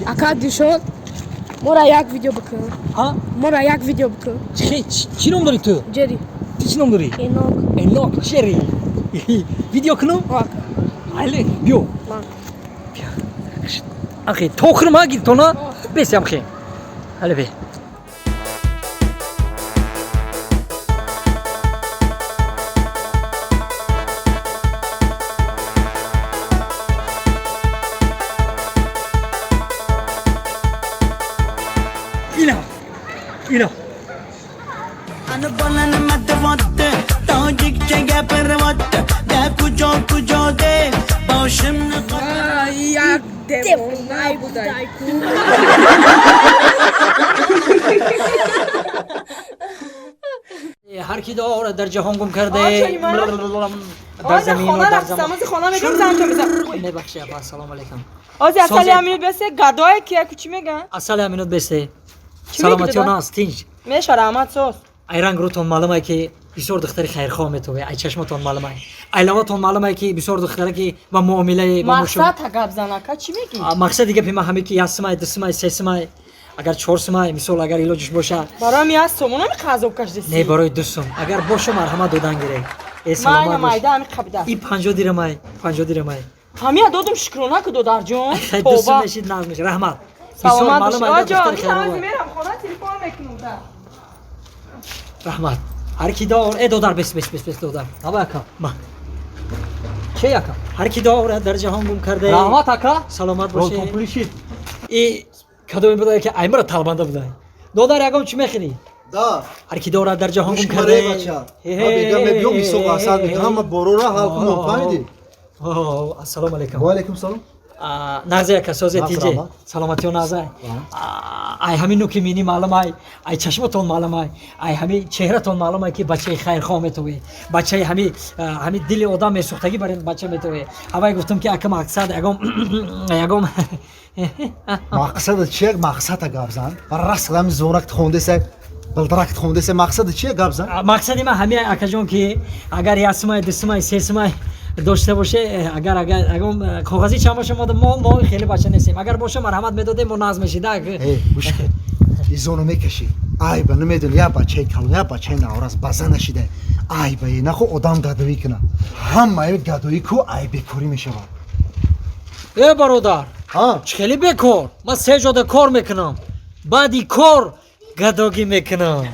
Ака Дилшод, мора як видео бикун. Ҳа? Мора як видео бикун. Чӣ ном дорӣ ту? Ҷери. Ту чӣ ном дорӣ? Энок. Энок, Ҷери. Видео кунам? Айле, биё. Ахи, то хӯрма гиртона? Бесям хе. Ҳале бе. Ина. Ина. Anu bolani matvotti, tojikcha gapiryapti. Da kujo kujo deb boshimni Як девонай будай ку. Ҳар ки дорад дар ҷаҳон гум карда, дар замину дар замон. Хона мегам, занто мезан. Мебахши, апа, ассалому алайкум. Ози асали аминут бесе, гадое ки яку чӣ меган? Асали аминут бесе. Чӣ Саломатиён мегӯ? Аст, тинҷ. Меша, раҳмат, соз. Ай ранг рӯтон маълумае, ки бисёр духтари хайрхоҳ метобе. Ай чашмотон маълумае, ай лаватон маълумае, ки бисёр духтаре ки ба муомилаи ба Мақсад та гап зан, ака, чӣ мегӣ? Мақсади гапи ман ҳаме, ки як симай, ду симай, се симай, агар чор симай, мисол, агар илоҷиш боша. Барои як сомон ами қазоб кашдеси? Не, барои 2 сум агар бошо, марҳамат, додан гирек. Э, Майна. саломат бош. Майда ами қабда. И 50 дирамай, 50 дирамай. Ҳамия додум, шукрона ку, додарҷон. 2 сум мешид, нағз мешид, раҳмат. Бисёр Саломат бош. маълум айда Оҷон. духтари хайрхоҳ. Мерам хона, телефон мекунам да. Раҳмат. Ҳар ки дор, э, додар, бес, бес, бес, бес, додар. Аба, ака. Ма. Че, ака? Ҳар ки дорад дар ҷаҳон гум карда. Раҳмат, ака. Саломат бошед. Ролтон пули шид. И кадоме будай, ки аймара талбанда будай. Додар, ягон чӣ мехӯрӣ? Да. Ҳар ки дорад дар ҷаҳон гум Гӯш карда. кунай, бача. Ма бега мебиём, ҳисоб асар мекунам. Ҳама борора ҳал кунам, фаҳмидӣ? Ассалому алайкум. Ва алайкум салом. Нағзе, ака, созе? Нағз, тиҷе. раҳмат. Саломатиё, нағзай. Ай ҳамин нуки мини маълумай, ай чашмотон маълумай, ай ҳами чеҳратон маълумай, ки бачаи хайрхоҳ метовӣ, бачаи ҳами дили одам месӯхтагӣ бар ин бача метовӣ. Ҳавай гуфтам, ки ака, мақсад ягон Мақсада чия? Мақсада гап зан. Раст ҳами звонак хондеса, билдрак хондеса, мақсада чия, гап зан? Мақсади ман ҳами, акаҷон, ки агар як сумай, ду сумай, се сумай дошта боше, агар ягон коғазӣ чанд боша, мо хеле бача нестем, агар боша, марҳамат, медодем, мо нағз мешида. Э, гӯш кун. Изоно мекашӣ. Айба, намедони, як бачаи калон, як бачаи наврас база нашида. Айба, нахо одам гадоӣ кунад. Ҳамаи гадоӣ ку ай бекорӣ мешавад. Э, бародар! Ҳа? Чӣ хеле бекор? Ман се ҷода кор мекунам, баъди кор гадогӣ мекунам.